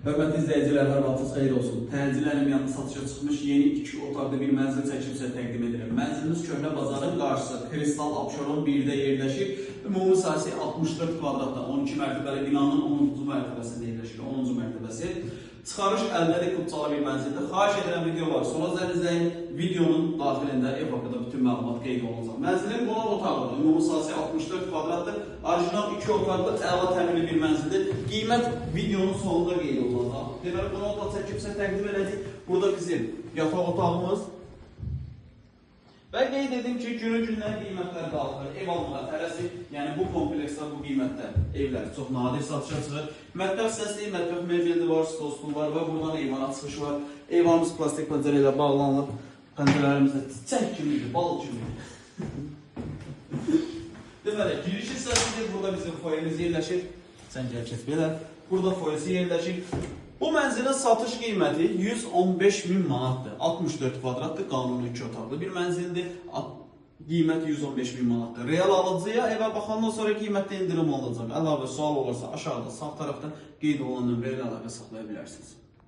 Hörmətli izləyicilər, hər vaxtınız xeyir olsun. Təcil yanında satışa çıxmış yeni 2 otaqlı bir mənzil çəkib sizə təqdim edirəm. Mənzilimiz Köhnə Bazarın qarşısı, Kristal Abşeron 1-də yerləşir. Ümumi sahəsi 64 kvadratda, 12 mərtəbəli binanın 10-cu mərtəbəsində yerləşir, 10-cu mərtəbəsi. Çıxarış əldəli kupçalı bir mənzildir. Xahiş edirəm videoları sona qədər izləyin. Videonun daxilində ev haqqında bütün məlumat qeyd olunacaq. Mənzilin qonaq otağıdır. Ümumi sahəsi 64 kvadratdır. Orijinal 2 otaqlı, əla təmirli bir mənzildir. Qiymət videonun sonunda qeyd olunacaq. Deməli, qonaq otağı çəkib sizə təqdim elədik. Burada bizim yataq otağımız. Və qeyd edim ki, günü-gündən qiymətlər qalxır, ev almağa tələsik, yəni bu kompleksdə, bu qiymətdə evlər çox nadir satışa çıxır. Mətbəx hissəsi, mətbəx mebeli var, stol var və buradan eyvana çıxış var. Eyvanımız plastik pəncərə ilə bağlanılıb, pəncərələrimiz də çiçək kimidir, bal kimidir. Deməli, giriş hissəsidir, burada bizim foyemiz yerləşir. Sən gəl keç belə. Burada foyesi yerləşir. Bu mənzilin satış qiyməti 115 min manatdır. 64 kvadratdır, qanuni 2 otaqlı bir mənzildir. Qiymət 115 min manatdır. Real alıcıya evə baxandan sonra qiymətdə endirim olacaq. Əlavə sual olursa aşağıda sağ tərəfdə qeyd olunan nömrə ilə əlaqə saxlaya bilərsiniz.